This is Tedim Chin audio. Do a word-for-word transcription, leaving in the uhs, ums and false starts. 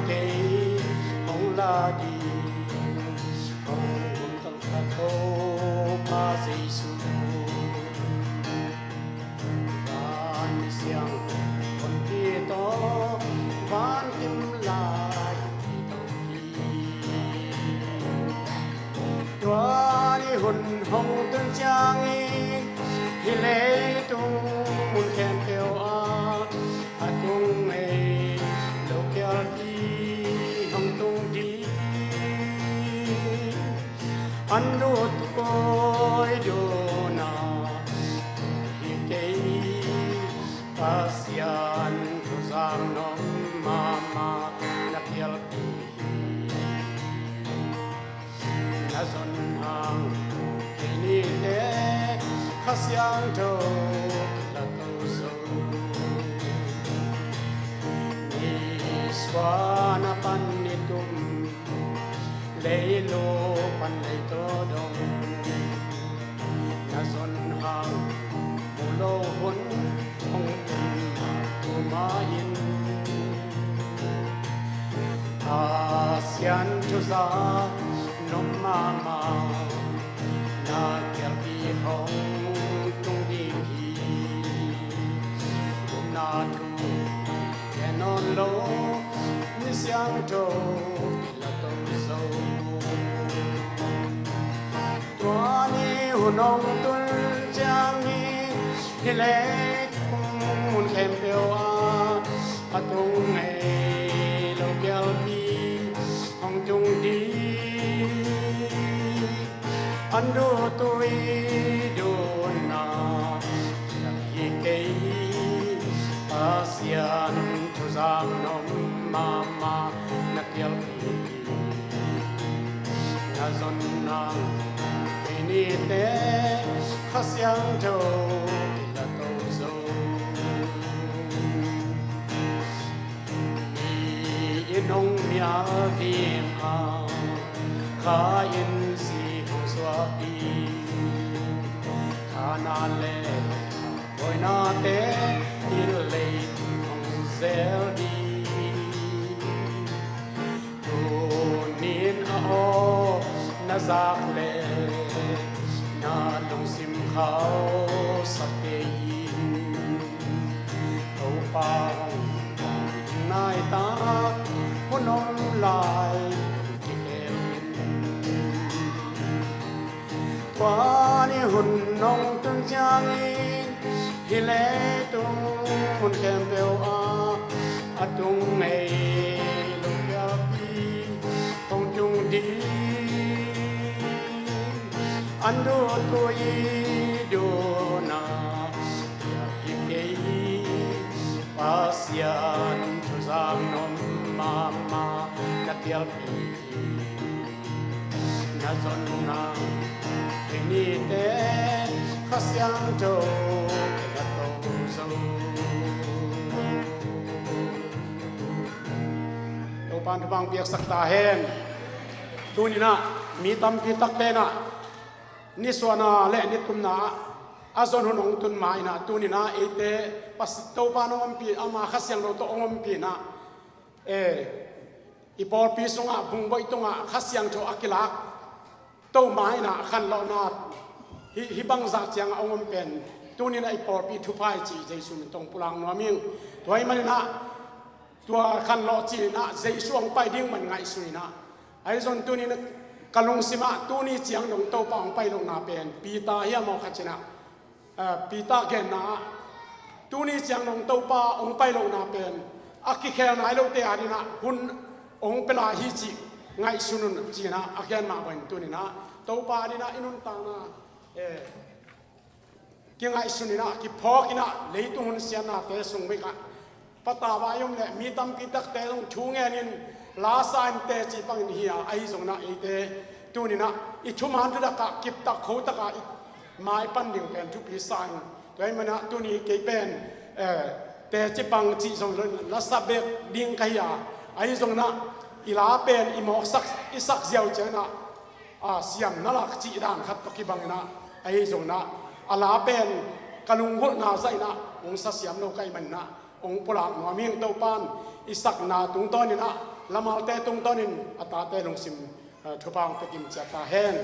Kei hong la ding, hong hun tang khat Topa Jesu. Van siang honpi tawh, van kim lai tawh hi. Tua ni hun hong tun ciangin, hih leitung mun khempeuh ah a tung ngei lo kialpi hong tung ding. An duh tuai duna hi kei, Pasian thuzang nop mahmah na kialpi hi. Na zon hang kei nite Kha Siangtho la to zo. Nisuan a pan nitum, leilung pan leitaw dong, na zon hang mu lo hun hong tun tu mah in. Pasian thuzang nop mahmah na kialpi hong tung ding hi. Upna thu gen nawn lo mi siangtho kila to zo. Tua ni hun hong tun ciangin, hih leitung mun khempeuh ah a tung ngei lo kialpi hong tung ding. An duh tuai duna hi kei, Pasian thuzang nop mahmah na kialpi hi. Na zon nang kei nite Kha Siangtho kila to zo. Mi in hong mial ding a, Kha in si hong suak ding. Kha na le Hawina te in lei hong zel ding. Tunin a aw na zak le na lungsim khauh sak kei in. Topa hong nai ta hun om lai kikhel in. Tua ni hun hong tun ciangin hih leitung mun khempeuh ah a tung ngei lo kialpi hong tung ding. An duh tuai duna hi kei, Pasian thuzang nop mahmah na kialpi hi. Na zon nang kei nite Kha Siangtho kila to zo. Topa'n thupha piaksak ta hen. Tuninah mi tampi takte inah nisuahna le nitumna a zon hun hong tun ma inah tuninah eite Topa'n hong ompih, ama Kha Siangtho tawh hong ompih inah, eh, i pawlpi sungah, bungboih tungah Kha Siangtho a kilak to ma inah khanlawhna hih, hih bangzah ciangah hong om pen tuninah i pawlpi thupha hi cih Jesu min tawh pulak nuam ing. Tua ahih maninah tua khanlawh cih inah Jesu hong pai ding man ngaihsun inah, ahi zong tuninah ka lungsimah tuni ciang dong Topa hong pai lohna pen Peter hiam aw khat cinah, Peter genna ah tuni ciang dong Topa hong pai lohna pen a kikhel nai lote adinah hun hong pia lai hi cih ngaihsun un cinah a gen mah bangin tuninah Topa adinah i nuntakna, eh, kingaihsun inah kiphawk inah leitung hun siatnate sung bek ah patauh a i om le mi tampi takte zong thu ngenin lasa in teci pangin hi a, ahi zonginah eite tuninah i thuman thutak ah kiptak khotak ah i maipan ding pen thupi sa in. Tua ahih manah tuni kei pen, eh, teci pang cih zong lo lasa bek ding ka hi a, ahi zonginah i la pen i mawksak i sak ziau cianginah a, siam na lak cih dan khat tawh kibanginah, ahi zonginah a la pen ka lunggulhna zahinah hong sa siam lo ka hih maninah hong pulak nuam ing. Topa'n i sakna tungtawninah Lamalte tungtawnin a tate lungsim, eh, thupha hong pia kim ciat ta hen.